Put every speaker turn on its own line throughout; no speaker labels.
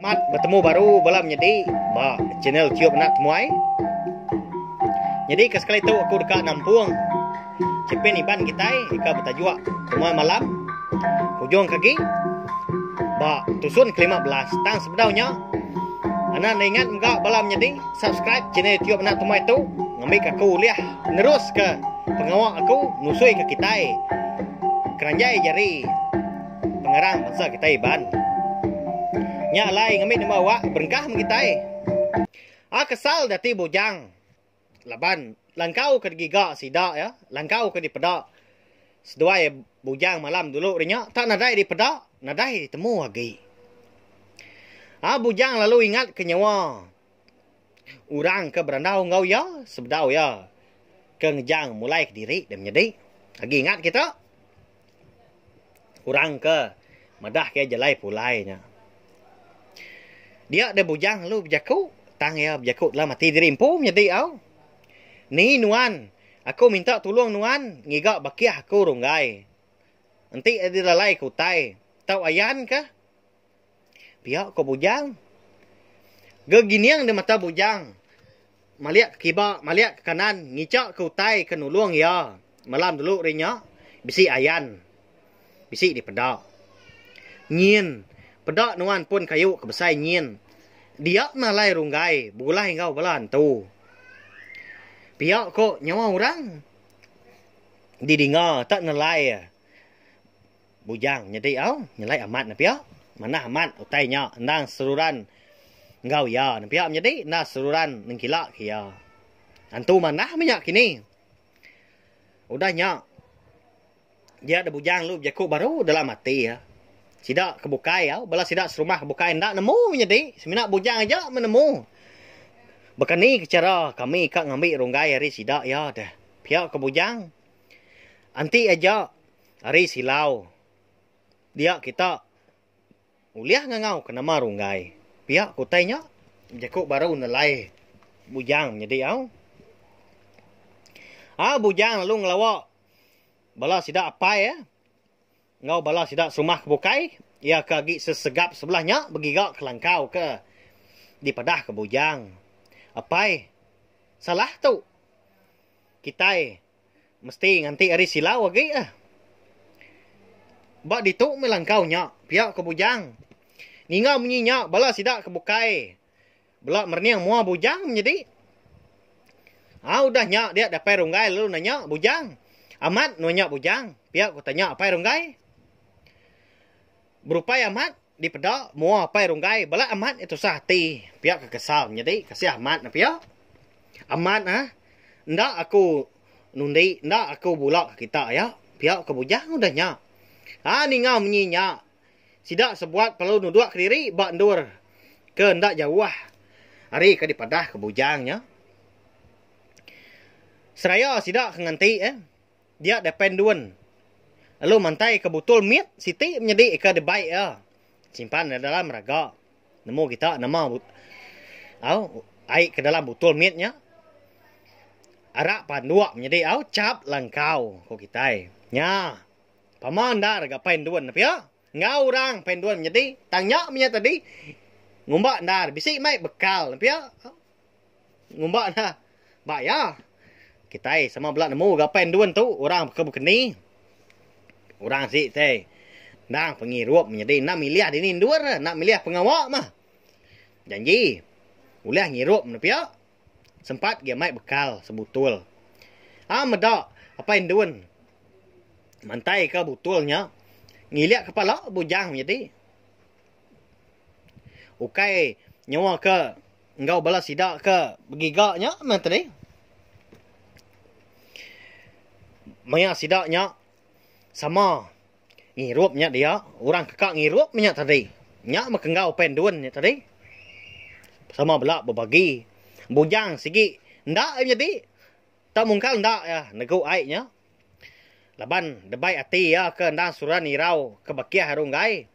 Selamat betemu baru bala menyedi ba channel Tube Anak Temuai. Nyadi ke sekali tu aku deka nampung chipin Iban kitai ke betajuk Temuai Malam ujung ke agi ba tusun ke 15 tang sebedau nya anda enda ingat mega bala menyedi subscribe channel YouTube Anak Temuai tu ngambika aku ulih neruska pengawa aku nusui ke kitai keranjai jari pengarang bansa kitai Iban. Nya alai ngambi nemba awak berengkah meh kitai. A kesal dati bujang laban langkau ke digiga sida iya, langkau ke dipeda seduai bujang malam dulu ri nya tak nadai dipeda, nadai ditemu agi. A bujang lalu ingat ke nyawa orang ke berandau enggau iya sebedau iya ke ngejang mulai kediri deh menyadi. Agi ingat kita? Orang ke madah ke jalai pulai nya. Dia deh bujang lalu bejaku tang iya bejaku dalam ati diri empu menyadi au. Ni nuan aku minta tulung nuan ngiga bakih aku runggai. Enti dilalai ke utai tau ayan kah. Pia ko bujang. Gegining deh mata bujang. Malik ke kiba, malik ke kanan ngicha ke utai ke nulung iya malam dulu ri nya bisi ayan bisi dipeda. Nyin, peda nuan pun kayu ke besai nyin. Dia meh alai runggai begulai enggau bala antu. Pia ko nyawa orang didinga tak nelai. Bujang nyadi au nyelai amat ne pia. Manah amat utai nya endang seruran enggau iya ne pia menyadi enda seruran nengkila ke iya. Antu manah meh nya kini. Udah nya dia da bujang lalu bejaku baru dalam ati iya. Sida ke bukai au bala sida serumah ke bukai enda nemu menyadi semina bujang aja meh nemu. Baka ni ke chara kami ka ngambi runggai ari sida iya deh. Pia ke bujang. Anti aja Ari silau dia kita ulih ngangau ke nama runggai. Pia ke utai nya jaku baru nelai bujang nyadi au. Au bujang lalu ngelawa bala sida apai iya enggau bala sida serumah ke bukai iya ke agi sesegap sebelah nya begiga ke langkau ke dipadah ke bujang. Apai salah tu kitai. Mesti nganti ari silau agi ah. Ba ditu meh langkau nya, pia ko Bujang. Ninga munyi nya bala sida ke bukai bela merening mua Bujang menyedi. Ah udah nya dia dapai Runggai lalu nanya Bujang. Amat nuan nya Bujang? Pia ko tanya Apai Runggai. Berupai amat dipeda mua Apai Runggai bala amat iya tusah ati pia ke kesal menyedi kasih amat ne pia. Amat ah enda aku nundi enda aku bula ke kita aya pia ke bujang udah nya. Aa ninga munyi nya sida sebuat perlu nuduk kediri ba endur ke enda jauh ari ke dipadah ke bujang nya. Seraya sida ke nganti eh dia depen dun lalu mantai ke butul mit siti menyedi ke dibai iya simpan iya dalam raga. Nemu kita nama au ai ke dalam butul mit nya. Arak panduk menyedi au chap langkau ko kitai. Nya pama endar ga pai endun ne pia. Enggau orang pai endun menyedi tang nya menya tadi ngumba endar bisi mai bekal ne pia. Ngumba ne ba iya. Kitai sama bela nemu ga pai endun tu orang ke bekeni. Orang si te endang pengirup menyadi enda milih dini endur enda milih pengawa mah. Janji ulih ngirup ne pia sempat gi amai bekal sebutul. A meda apai endun mantai ka butul nya ngilik kepala bujang menyadi. Ukai nyawa ke enggau bala sida ke begiga nya meh tadi. Maya sida nya sama ngirup nya dia, orang ke ka ngirup nya tadi. Nya meh ke enggau pen dun nya tadi. Sama bela bebagi. Bujang sigi enda nyadi tau mungkal enda iya negu ai nya. Laban debai ati iya ke endang seruran irau ke bakih aru enggai.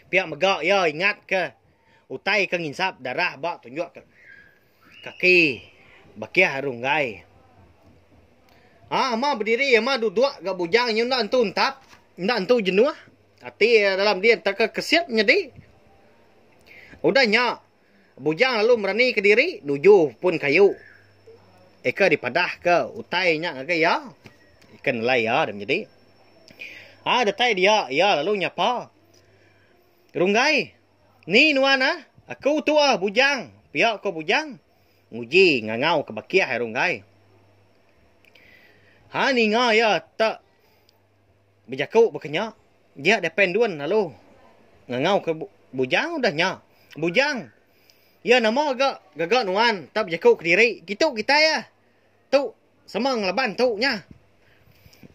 Pia mega iya ingat ke utai ke nginsap darah ba tunjuk ke kaki bakih aru enggai. Ha ama bediri ama duduk ga bujang nyu enda entu entap enda entu jenuh ati iya dalam din tauka kesit nyadi. Udah nya, Bujang lalu merani kediri nuju pun kayu. Eka dipadahka utai nya ngagai iya. Eka nelai iya deh menyadi. Ha datai dia iya lalu nyapa. Runggai, ni nuan ah? Aku tu ah Bujang, pia ko Bujang nguji ngangau ke bakih ai Runggai. Ha ninga iya tak Bejaku baka nya, dia deh Pendun lalu ngangauka Bujang udah nya. Bujang, iya nama ga gaga nuan tau bejaku kediri kitu kitai ah. Tu sama ngelaban tu nya.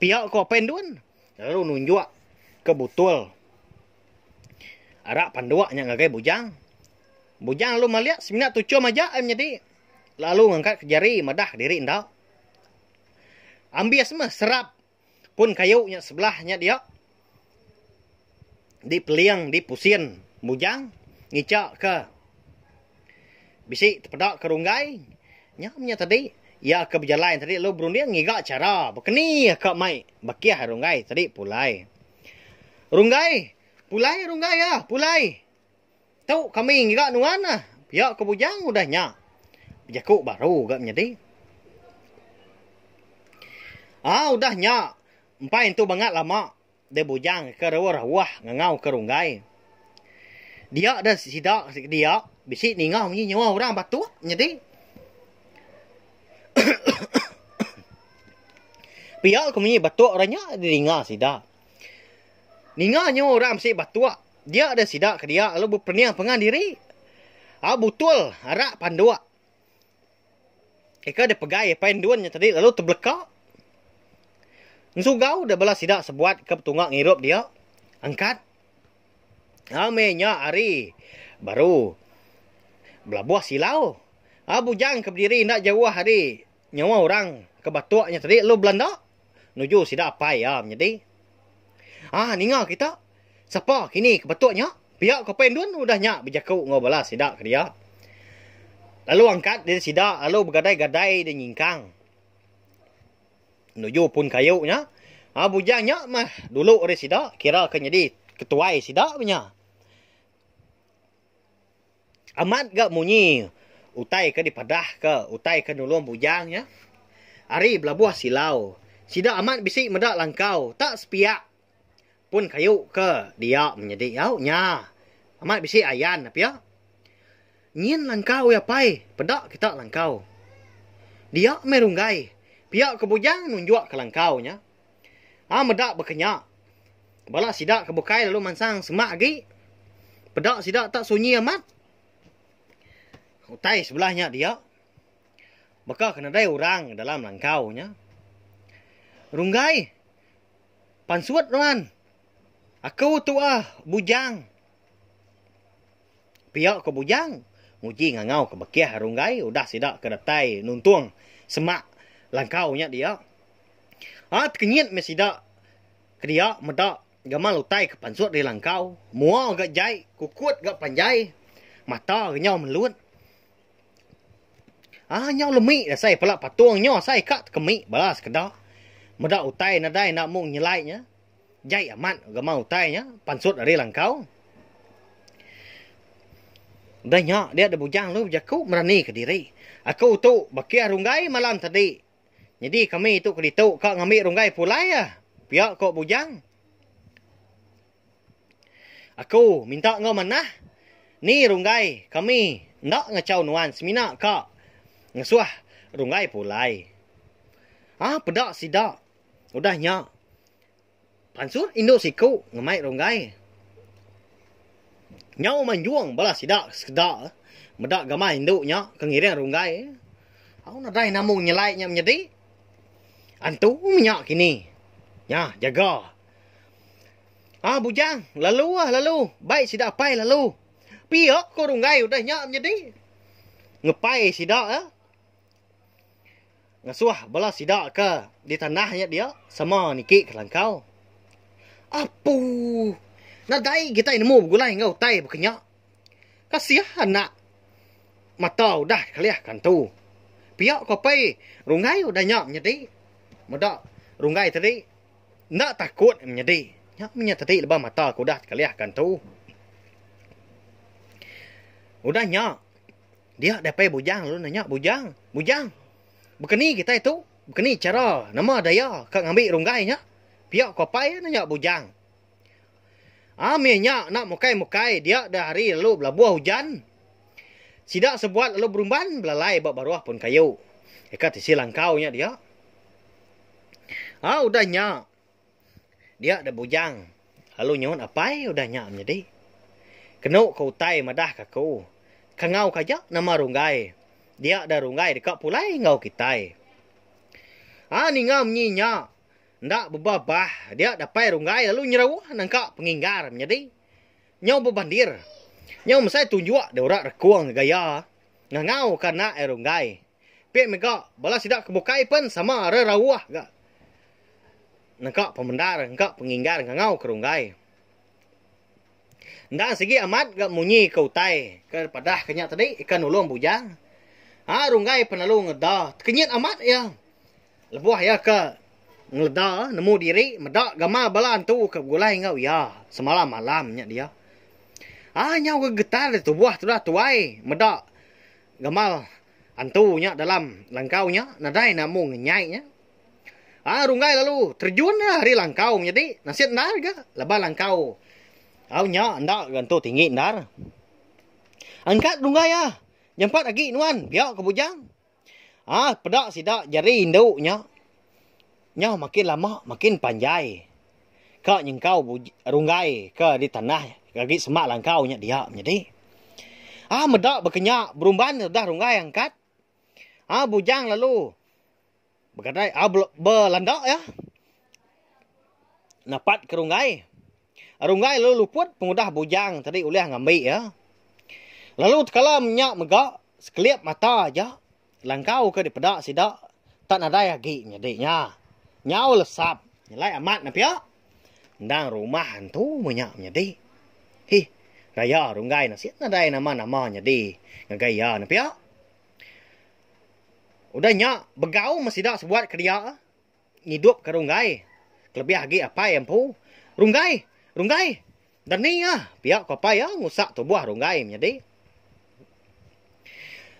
Pia ko Pendun lalu nunjuk ke butul arak panduk nya ngagai Bujang. Bujang lalu malik semina tuchum aja ai menyadi lalu ngangkat ke jari madah diri enda. Ambis meh serap Pun kayu nya sebelah nya dia dipeling dipusin bujang ngicha ke bisi tepeda ke runggai nya meh nya tadi iya ke bejalai tadi lalu berunding ngiga chara bekeni ka mai bakih runggai tadi pulai. Runggai pulai runggai ah pulai. Tu kami ngiga nuan ah, pia ko Bujang udah nya. Bejaku baru ga menyadi. Ah udah nya empai entu bangat lama deh Bujang ke rauh-rauh ngangau ke runggai. Dia deh sida dia bisi ninga munyi nyawa orang batuk menyadi. Pia ko munyi batuk orang nya didinga sida. Ninga nyawa orang bisi batuk Dia deh sida ke dia lalu bepening pengan diri. Au butul arak panduk. Eka dipegai apai endun nya tadi lalu tebeleka. Ensugau deh bala sida sebuat ke betunga ngirup dia. Angkat. Au meh nya hari baru belabuh silau. Au bujang ke bediri enda jauh ari nyawa orang ke batuk nya tadi lalu belanda nuju sida apai iya menyadi. Ah ninga kita. Sapa kini ke betuk nya? Pia ko Pendun udah nya bejaku enggau bala sida ke dia. Lalu angkat diri sida lalu begadai-gadai deh nyingkang nuju pun kayu nya. Ha bujang nya mah dulu ari sida kira ke nyadi ketuai sida meh nya. Amat ga munyi utai ke dipadahka utai ke nulung bujang nya. Ari belabuh silau sida amat bisi meda langkau tak sepiak pun kayu ke dia menyadi au nya. Amat bisi ayan pia. Nyin langkau iya pai peda kita langkau. Dia meh runggai pia ke bujang nunjuk ke langkau nya. Ha meda baka nya. Bala sida ke bukai lalu mansang semak agi. Peda sida tak sunyi amat. Utai sebelah nya dia. Baka ke nadai orang dalam langkau nya. Runggai. Pansut nuan. Aku tu ah bujang. Pia ko Bujang nguji ngangau ke bekih Runggai udah sida ke datai nuntung semak langkau nya dia. Aa tekenyit meh sida ke dia meda gamal utai ke pansut ari langkau. Mua ga jai, kukut ga panjai, mata ga nyau melut. Aa nyau lemi asai pala patung nyau asai ka tekemi bala sekeda meda utai nadai enda mung nyelai nya. Jai amat gamal utai nya pansut ari langkau. Udah nya dia da bujang lalu bejaku merani kediri. Aku tu bakih runggai malam tadi. Nyadi kami tu ke ditu ka ngambi runggai pulai ah, pia ko Bujang. Aku minta enggau manah ni runggai kami enda ngachau nuan semina ka ngesuh runggai pulai. Ah peda sida udah nya. Pansut indu siku ngemai runggai. Nyau manjung bala sida sekeda meda gamal indu nya ke ngiring runggai. Au nadai namu nyelai nya menyedi. Antu menya kini. Nya jaga. Ah bujang lalu ah lalu bai sida apai lalu. Pia ko runggai udah nya menyedi. Ngepai sida ah. Ngasuh bala sida ke di tanah nya dia sama niki ke langkau. Apu! Nadai kitai nemu begulai enggau utai baka nya. Kasih anak mata udah dikalih ke antu. Pia ko apai Runggai udah nya menyadi. Meda Runggai tadi enda takut menyadi. Nya meh nya tadi lebuh mata ke udah dikalih ke antu. Udah nya, dia dapai bujang lalu nanya bujang, Bujang, baka ni kitai tu? Baka ni chara nama daya ka ngambi runggai nya? Pia ku apai iya nanya bujang. Aa mih nya enda mukai-mukai dia deh hari lalu belabuh ujan. Sida sebuat lalu berumban belalai ba baruh pun kayu. Eka tisi langkau nya dia. Aa udah nya dia deh bujang lalu nyuhun apai udah nya menyadi. Kenu ke utai madah ke aku. Kangau ke aja nama runggai. Dia deh runggai deka pulai enggau kitai. Aa ninga munyi nya enda beba bah dia dapai runggai lalu nyerauh nangka penginggar menyadi. Nyau bebandir. Nyau mesai tunjuk deh ora rekung gaya ngangau ke anak iya runggai. Pia mega bala sida ke bukai pen sama rerauh ga nengka pemendar engka penginggar ngangau ke runggai. Endang sigi amat ga munyi ke utai ke padah ke nya tadi ika nulung bujang. Ha runggai pen lalu ngeda tekenyit amat iya. Lebuh iya ke ngeleda nemu diri meda gamal bala antu ke begulai enggau iya semalam-malam nya dia. Ha nyau gegetar tubuh tudah tuai meda gamal Antu nya dalam langkau nya nadai namu ngenyai nya. Aa runggai lalu terjun iya ari langkau menyadi nasit endar ga laban langkau au nya enda ga entu tinggi endar. Angkat runggai ah nyampat agi nuan pia ke bujang. Aa peda sida jari indu nya nyau makin lama makin panjai ka nyengkau runggai ke di tanah agi semak langkau nya dia menyadi. Ah meda baka nya berumban udah runggai angkat. Ah bujang lalu begadai ah belanda iya napat ke runggai. Runggai lalu luput pengudah bujang tadi ulih ngambi iya. Lalu tekala nya mega sekelip mata aja Langkau ke dipeda sida tak nadai agi nyadi nya. Nyau lesap nyelai amat ne pia. Endang rumah antu meh nya menyadi. Hih, raya runggai nasit nadai nama-nama nyadi ngagai iya ne pia. Udah nya begau meh sida sebuat ke dia. Ngidup ke Runggai kelebih agi apai empu. Runggai! Runggai! Dani ah! Pia ku apai iya ngusak tubuh Runggai menyadi.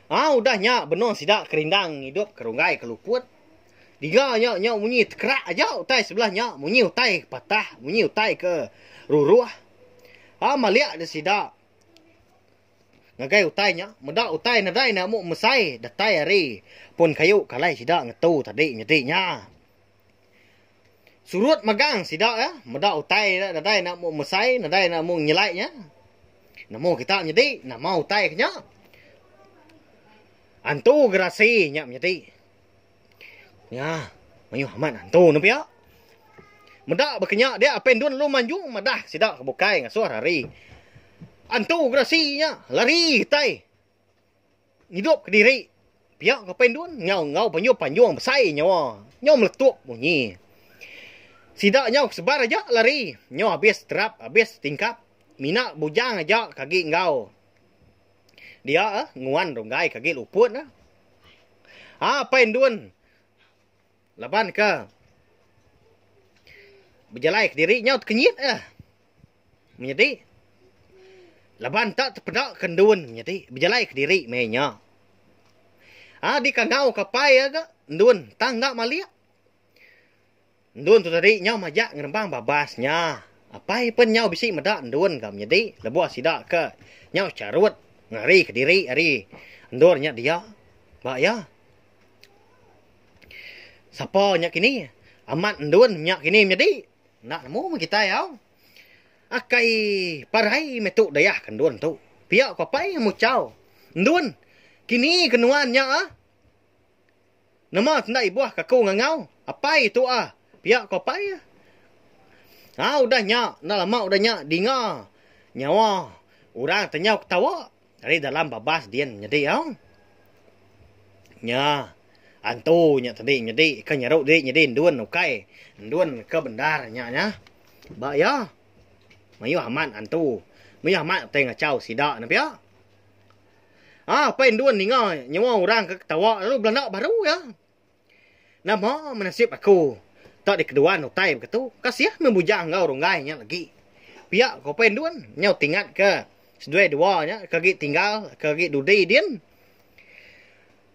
Ah udah nya benung sida kerindang ngidup ke Runggai ke luput. Dinga nya nya munyi tekerak aja utai sebelah nya munyi utai ke patah munyi utai ke ruruh. Ah malik deh sida. Ngagai utai nya, meda utai nadai enda amu mesai datai ari pun kayu ke alai sida ngetu tadi nyadi nya. Surut magang sida iya meda utai nadai enda amu mesai nadai enda amu nyelai nya. Nemu kita nyadi nama utai ke nya. Antu gerasi nya menyadi. Nya, mayuh amat antu ne pia. Meda baka nya dia apai endun lalu manjung madah sida ke bukai ngasuh rari. Antu gerasi nya lari kitai ngidup kediri pia ke apai endun nyau enggau panjung panjung besai nyawa nyau meletup munyi. Sida nyau kesebar aja lari nyau abis terap abis tingkap mina bujang aja ke agi enggau dia nguan runggai ke agi luput. Haa apai endun laban ke bejalai kediri nyau tekenyit eh menyadi laban tak tepeda ke endun menyadi bejalai kediri meh nya. Haa dikangau ke apai iya ga endun tang enda malik. Endun tu tadi nyau majak ngerembang babas nya. Apai pen nyau bisi meda endun ga menyedi lebuh sida ke nyau charut ngari kediri ari endur nya dia. Ba iya. Sapa nya kini? Amat endun nya kini menyedi. Enda nemu meh kitai au. Akai parai meh tu dayah ke endun tu. Pia ku apai muchau. Endun, kini ke nuan nya ah. Nama enda ibuh ke aku ngangau apai tu ah pia ko apai ah. Aa udah nya enda lama udah nya dinga nyawa orang tenyau ketawa ari dalam babas din nyadi au. Nya antu nya tadi nyadi ke nyeru diri nyadi endun ukai endun ke bendar nya nya ba iya mayuh amat antu mayuh amat utai ngachau sida ne pia. Haa apai endun ninga nyawa orang ke ketawa lalu belanda baru iya. Nama meh nasib aku tak dikeduan utai baka tu. Kasih meh bujang enggau runggai nya lagi. Pia ko apai endun nyau tingat ke. Seduai dua nya ke agi tinggal ke agi dudi din.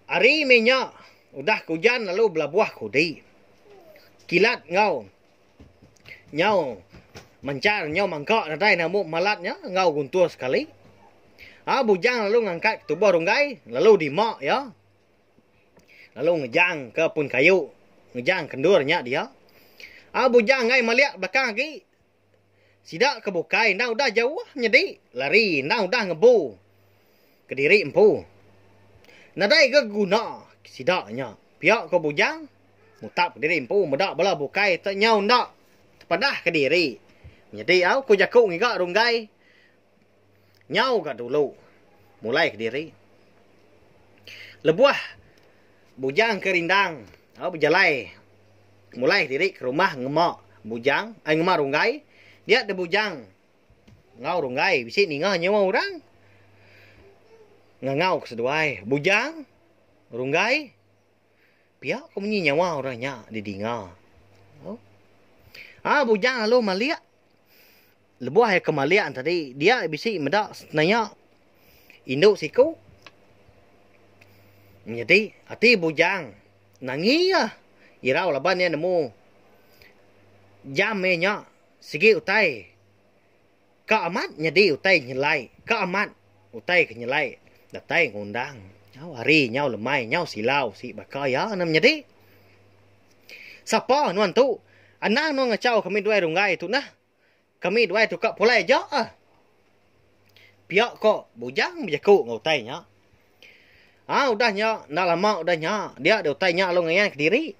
Ari meh nya udah ke ujan lalu belabuh ke udi. Kilat enggau nyau menchar nyau mangka nadai namu malat nya enggau guntur sekali. Ha bujang lalu ngangkat ke tubuh runggai lalu dima iya. Lalu ngejang ke pun kayu ngejang ke endur nya dia. Ha bujang enggai malik belakang agi. Sida ke bukai endang udah jauh nyedi lari endang udah ngebu kediri empu. Nadai ga guna sida nya. Pia ko Bujang mutap kediri empu meda bala bukai te nyau enda tepadah kediri. Nyedi au ko jaku ngiga runggai nyau ga dulu mulai kediri. Lebuh Bujang ke rindang au bejalai mulai diri ke rumah ngema bujang ai ngema runggai dia deh bujang enggau runggai bisi ninga nyewa orang ngangau ke seduai bujang runggai pia ko munyi nyawa orang nya didinga. Aa bujang lalu malik. Lebuh iya ke malik tadi dia bisi meda senaya indu siku nyadi ati bujang nangi iya irau laban iya nemu jam iya nya sigi utai ka amat nyadi utai nyelai ka amat utai ke nyelai datai ngundang nyau hari nyau lemai nyau silau si baka iya ne menyadi. Sapa nuan tu anang nuan ngachau kami duai runggai tu nah. Kami duai tu ka pulai aja ah. Pia ko Bujang bejaku enggau utai nya. Ah udah nya enda lama udah nya dia deh utai nya lalu ngayan kediri.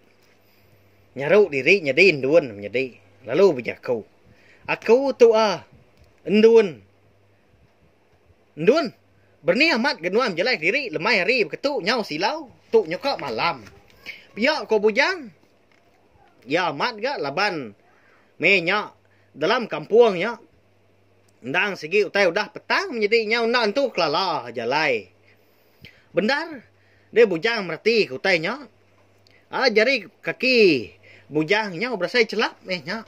Nyaru diri nyadi endun menyadi lalu bejaku. Aku tu ah endun. Endun berani amat ga nuan bejalai kediri lemai hari beketu nyau silau tu nyuka malam. Pia ko Bujang. Iya amat ga laban meh nya dalam kampung nya endang sigi utai udah petang menyadi nyau enda entu kelala jalai. Bendar deh bujang mereti ke utai nya. Aa jari kaki bujang nyau berasai chelap meh nya.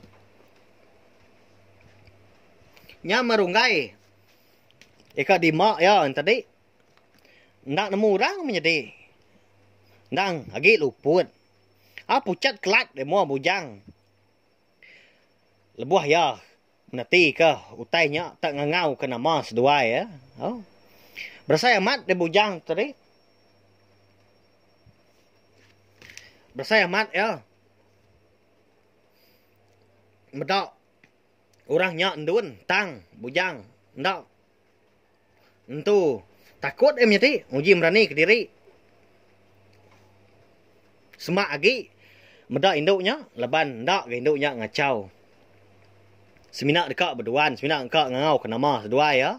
Nya merunggai ika dima iya tadi enda nemu orang menyadi endang agi luput. A puchat kelat deh mua bujang. Lebuh iya meneti ke utai nya tak ngangau ke nama seduai iya. Oh. Berasai amat deh bujang tu tadi. Berasai amat iya. Meda orang nya endun tang bujang enda Entu takut iya menyadi nguji merani kediri. Semak agi meda indu nya laban enda ga indu nya ngachau. Semina deka beduan semina engka ngangau ke nama seduai iya.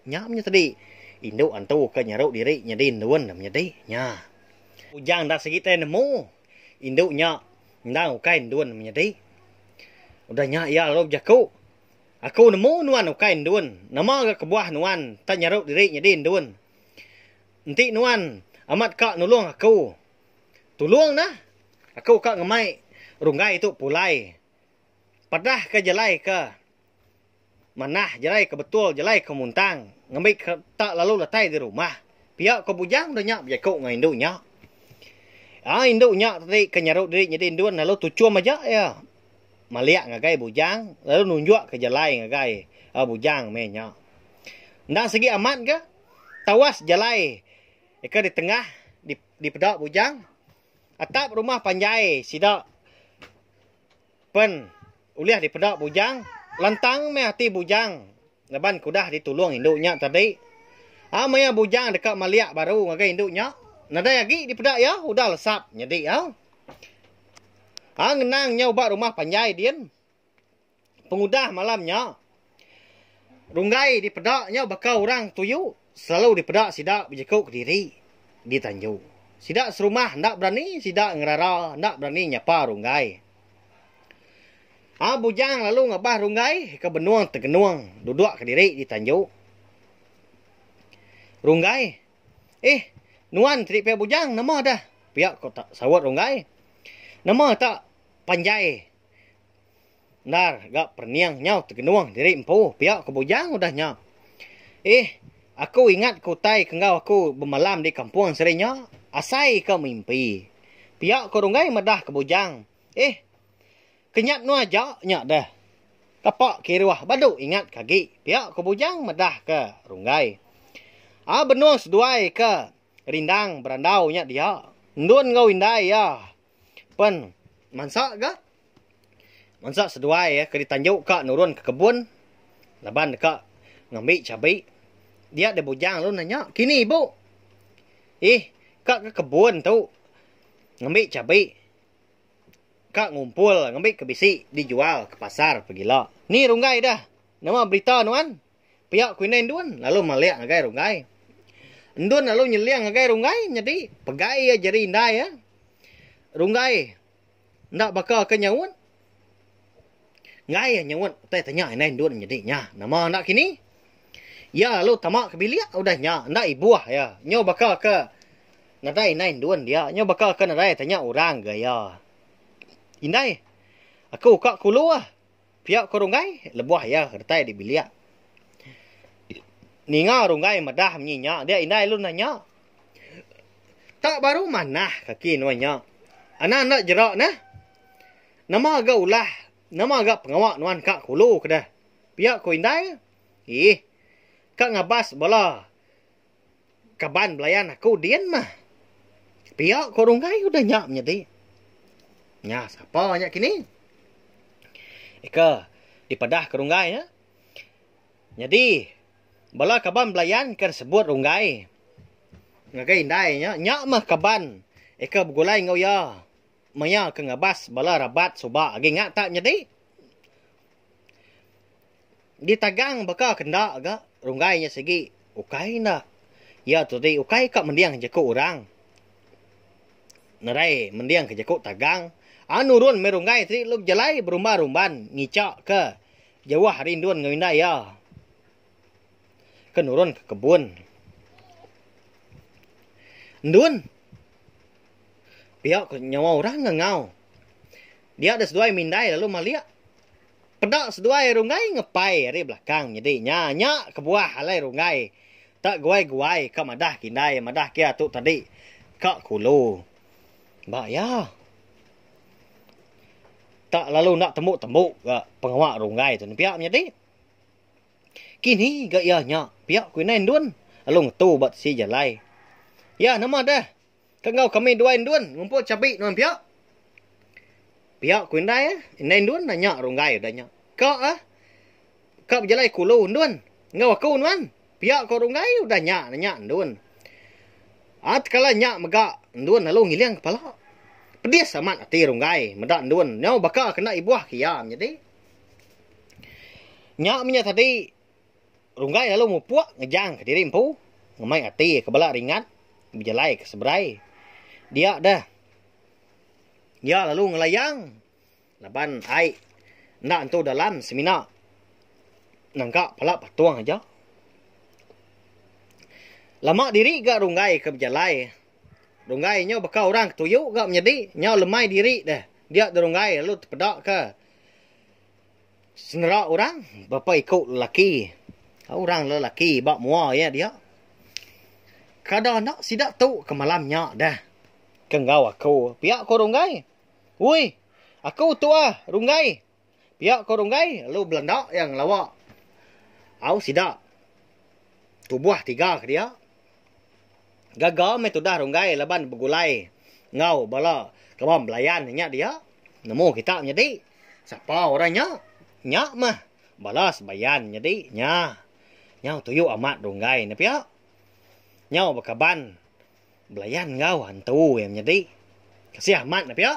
Nya menya tadi indu antu ke nyaru diri nyadi endun menyadi nya. Ujang enda sigi tai nemu indu nya endang ukai endun menyadi. Udah nya iya lalu bejaku. Aku nemu nuan ukai endun. Nama ga kebuah nuan tak nyaru diri nyadi endun. Enti nuan amat ka nulung aku, tulung nah. Aku ka ngemai runggai tu pulai. Padah ka jalai ke manah, jalai ke betul, jalai ke muntang ngambi ke tak lalu datai di rumah. Pia ko Bujang udah nya bejaku enggau indu nya. Aa indu nya tadi ke nyaru diri nyadi endun lalu tuchum aja iya. Malik ngagai Bujang lalu nunjuk ke jalai ngagai Bujang meh nya. Endang sigi amat ga tawas jalai ke ditengah dipeda Bujang. Atap rumah panjai sida pen ulih dipeda Bujang. Lantang meh ati Bujang laban ke udah ditulung indu nya tadi. Aa maya Bujang deka malik baru ngagai indu nya nadai agi dipeda iya udah lesap nyadi iya. Ha ngenang nyau ba rumah panjai din. Pengudah malam nya, Runggai dipeda nyau baka orang tuyu selalu dipeda sida bejeku kediri di tanju. Sida serumah enda berani sida ngerara enda berani nyapa Runggai. Ha Bujang lalu ngabah Runggai ke benung tegenung duduk kediri di tanju. Runggai, Eh, nuan ti pia Bujang nama dah? Pia ko saut Runggai. Nama tak panjai endar ga perening nyau tegenung diri empu pia ko Bujang udah nya. Eh, aku ingat ke utai ke enggau aku bemalam di kampung seri nya, asai ke mimpi. Pia ko Runggai madah ke Bujang. Eh, kenyat nuan aja nya deh. Kapa kiruh badu ingat ke agi, pia ko Bujang madah ke Runggai. Ah benung seduai ke rindang berandau nya dia. Endun enggau indai iya pen mansa ga. Mansa seduai ke ditanju ka nurun ke kebun laban deka ngambi chabi. Dia deh bujang lalu nanya, Kini ibu? Ih, ka ke kebun tu ngambi chabi. Ka ngumpul ngambi ke bisi dijual ke pasar pegila. Ni runggai dah. Nama berita nuan? Pia ku indai Endun lalu malik ngagai Runggai. Endun lalu nyeling ngagai Runggai nyadi pegai iya jari indai iya. Runggai enda baka ke nyaut. Enggai iya nyaut utai tanya indai Endun nyadi nya. Nama enda kini? Iya lalu tama ke bilik udah nya enda ibuh iya. Nyau baka ke nadai indai Endun dia. Nyau baka ke nadai tanya orang ga iya. Indai, aku ka kulu ah. Pia ko Runggai lebuh iya datai di bilik. Ninga Runggai madah munyi nya dia indai lalu nanya. Tak baru manah kaki nuan nya. Anang enda jera neh. Nama ga ulah, nama ga pengawa nuan ka kulu ke deh. Pia ko indai. Ih. Ka ngabas bala kaban belayan aku din mah. Pia ko Runggai udah nya menyadi. Nya sapa nya kini. Eka dipadah ke Runggai nya. Nyadi bala kaban belayan ke disebut Runggai ngagai indai nya, nya mah kaban eka begulai enggau iya maya ke ngabas bala rabat suba agi nga tak menyadi. Ditagang baka ke enda ga runggai nya sigi ukai enda. Iya tu ti ukai ka mending jaku orang. Nadai mending ke jaku tagang. An nurun meh runggai ti lalu bejalai berumban-rumban ngicha ke jauh ari endun enggau indai iya ke nurun ke kebun. Endun pia ku nyawa orang ngangau. Dia da seduai mindai lalu malik. Peda seduai Runggai ngepai ari belakang nyadi nya nya kebuah alai Runggai tak guai-guai ka madah ke indai madah ke iya tu tadi ka kulu ba iya. Tak lalu enda tembu-tembu ga pengawa Runggai tu pia menyadi. Kini ga iya nya pia ku indai Endun lalu ngetu ba tisi jalai. Iya nama deh. Ke enggau kami duai endun ngumpul chabi nuan pia. Pia ku indai eh. Indai endun nanya runggai udah nya. Ka ah. Ka bejalai kulu endun enggau aku nuan. Pia ko runggai udah nya nanya endun. Ah tekala nya mega endun lalu ngiling kepala. Pedis amat ati runggai meda endun nyau baka kena ibuh ke iya menyadi. Nya menya tadi Runggai lalu mupuk ngejang ke diri empu ngemai ati ke bala ringat bejalai ke seberai. Dia deh iya lalu ngelayang laban ai enda entu dalam semina nangka pala patung aja. Lama diri ga Runggai ke bejalai. Runggai nyau baka orang ke tuyu ga menyadi nyau lemai diri deh dia deh Runggai lalu tepeda ke Senera orang berapa iku lelaki. Orang lelaki ba mua iya dia. Kada enda sida tu ke malam nya deh ke enggau aku. Pia ko Runggai. Ui, aku tu ah Runggai. Pia ko Runggai lalu belanda iya ngelawa. Au sida tubuh tiga ke dia. Gaga meh tudah Runggai laban begulai enggau bala kaban belayan inya dia. Nemu kita menyadi sapa orang nya. Nya meh bala sebayan nyadi nya. Nyau tuyu amat Runggai ne pia. Nyau bekaban belayan enggau antu iya menyadi. Kasih amat ne pia.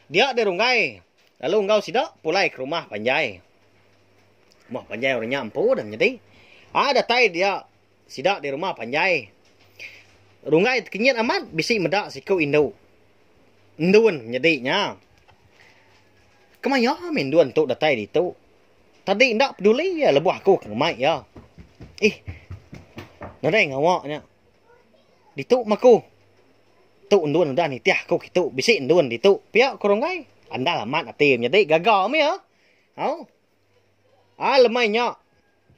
Dia deh Runggai lalu enggau sida pulai ke rumah panjai. Rumah panjai orang nya empu deh menyadi. Aa datai dia Sida di rumah panjai. Runggai tekenyit amat bisi meda siku indu. Endun menyedi nya. Kemaya meh endun tu datai ditu. Tadi enda peduli iya lebuh aku ke ngemai iya. Ih. Nadai ngawa nya. Ditu meh aku. Tu endun udah nitih aku kitu. Bisi endun ditu. Pia ku Runggai. Andal amat ati menyedi gaga meh iya. Au. Ah lemai nya.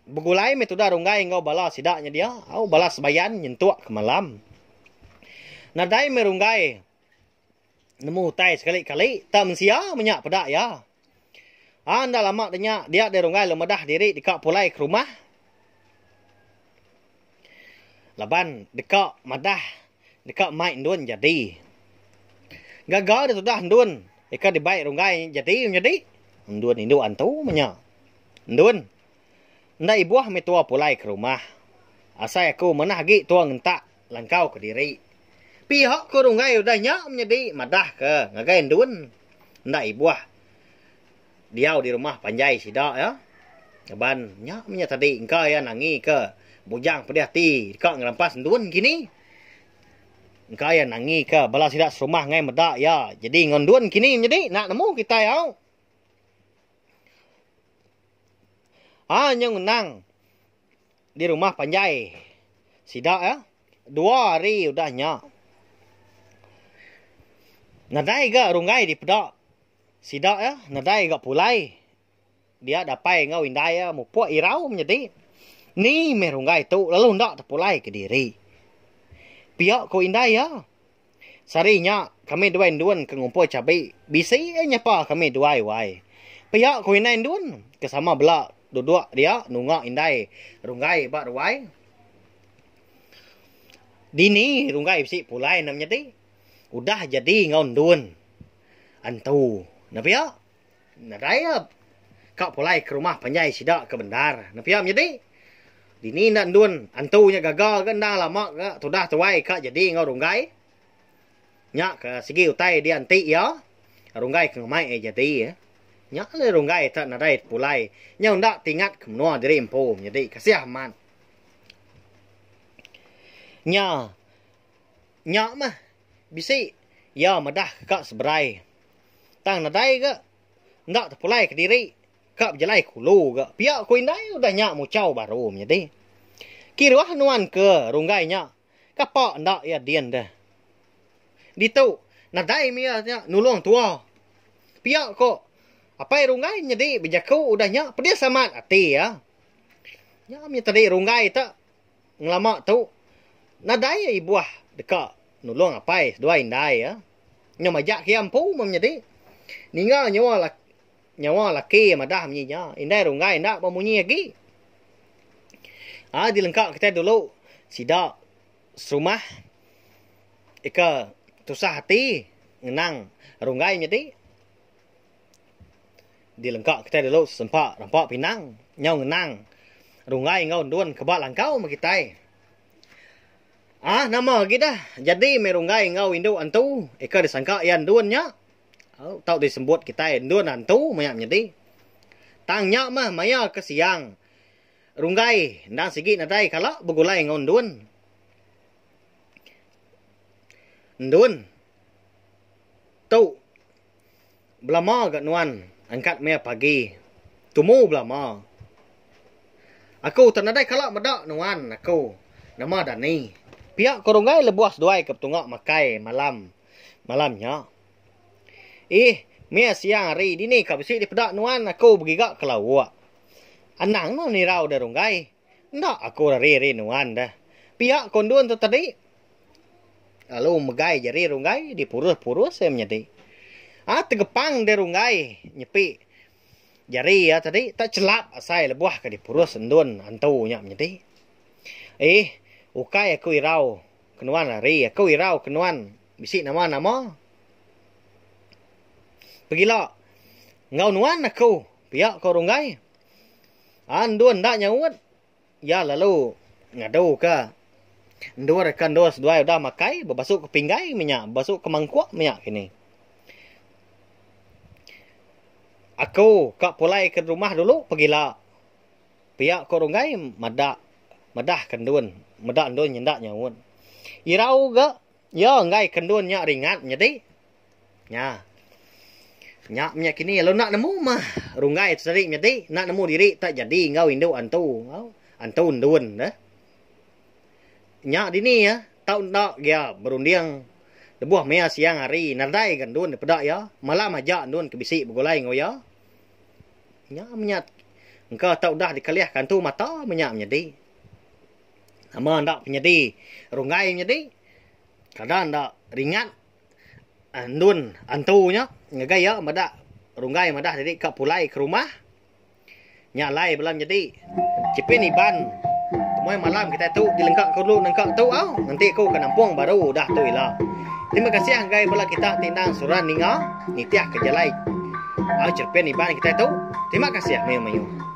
Begulai meh tudah Runggai enggau bala sida nya dia, au bala sebayan nyentuk ke malam. Nadai meh Runggai nemu utai sekali-kali tak mensia menya peda iya. Aa enda lama da nya dia deh Runggai lalu madah diri deka pulai ke rumah. Laban deka madah deka mai endun jadi. Gaga deh tudah endun ika dibai Runggai jadi menyadi endun indu antu menya. Endun enda ibuh meh tua pulai ke rumah. Asai aku manah agi tua ngentak langkau kediri. Pihak ko Runggai udah nya menyadi madah ke ngagai endun enda ibuh diau di rumah panjai sida iya. Laban nya meh nya tadi engka iya nangi ke bujang pedih ati deka ngerampas endun kini. Engka iya nangi ke bala sida serumah ngai meda iya jadi enggau endun kini menyadi enda nemu kitai au. Aa nyau ngenang di rumah panjai sida iya dua hari udah nya. Nadai ga runggai dipeda sida iya nadai ga pulai dia dapai enggau indai iya mupuk irau menyadi. Ni meh runggai tu lalu enda tepulai kediri. Pia ku indai iya. Sehari nya, kami duai endun ke ngumpul chabi. Bisi ai nyapa kami duai wai. Pia ku indai endun ke sama bela duduk dia nunga indai runggai ba ruai. Dini runggai bisi pulai enda menyadi. Udah jadi enggau endun antu ne pia. Nadai iya ka pulai ke rumah panjai sida ke bendar ne pia menyadi. Dini enda endun antu nya gaga ga endang lama ga tudah tuai ka jadi enggau runggai. Nya ke sigi utai dia enti iya runggai ke ngemai iya jadi. Nya alai runggai ta nadai pulai nyau enda tingat ke menua diri empu menyadi kasih amat. Nya nya mah bisi iya madah ka seberai. Tang nadai ga enda tepulai kediri ka bejalai ke ulu ga. Pia ku indai udah nya muchau baru menyadi. Kiruh nuan ke runggai nya kapa enda iya din deh. Ditu nadai mih iya nya nulung tua. Pia ko apai runggai menyadi bejaku udah nya pedis amat ati iya. Nya mih tadi runggai te ngelama tu nadai iya ibuh deka nulung apai seduai indai iya. Nya majak ke iya empu meh menyadi. Ninga nyawa laki nyawa laki iya madah munyi nya, indai runggai enda bemunyi agi. Aa dilengka kitai dulu sida serumah ika tusah ati ngenang runggai nyadi. Dilengka kitai dulu sempa rampa pinang nyau ngenang runggai enggau endun ke ba langkau meh kitai. Ah nama agi dah jadi meh runggai enggau indu antu ika disangka iya endun nya tau disebut kitai endun antu maya menyadi. Tang nya meh maya ke siang runggai endang sigi nadai kala begulai enggau endun. Endun tu. Belama ga nuan angkat maya pagi. Tumu belama. Aku tak nadai kala meda nuan aku. Nama Dani. Pia ko Runggai lebuh seduai ke betunga makai malam malam nya. Ih, mia siang hari dini ka bisi dipeda nuan aku begiga ke lauk. Anang nuan irau deh Runggai. Enda aku rari ari nuan deh. Pia ko endun tu tadi. Lalu megai jari runggai dipurus-purus iya menyadi. Ah tegepang deh runggai nyepi jari iya tadi tak chelap asai lebuh ke dipurus endun antu nya menyadi. Eh ukai aku irau ke nuan ari aku irau ke nuan bisi nama-nama. Pegila enggau nuan aku pia ko runggai. Ah endun enda nyaut. Iya lalu ngaduka endur ke endur seduai udah makai bebasu ke pinggai meh nya, bebasu ke mangkuk meh nya kini. Aku ka pulai ke rumah dulu pegila. Pia ko Runggai meda madah ke endun, meda endun nyenda nyaut. Irau ga iya enggai ke endun nya ringat nyadi. Nya. Nya menya kini lalu enda nemu mah runggai tu tadi menyadi enda nemu diri tak jadi enggau indu antu. Antu endun deh. Nya dini ya tau enda gia berunding lebuh maya siang hari nadai ga endun dipeda iya malam aja endun ke bisi begulai enggau iya. Nya menya. Engka tau udah dikelih ka antu mata meh nya menyadi. Nama enda penyadi runggai menyadi. Kada enda ringat endun antu nya ngagai iya meda runggai madah diri ka pulai ke rumah. Nya alai bala menyadi Chipin Iban temuai malam kitai tu dilengka ke dulu nengka tu au nganti aku ke nampung baru udah tu ila. Terima kasih ngagai bala kita ti endang seruran ninga nitih ke jalai au Chipin Iban kitai tu. Terima kasih mayuh-mayuh.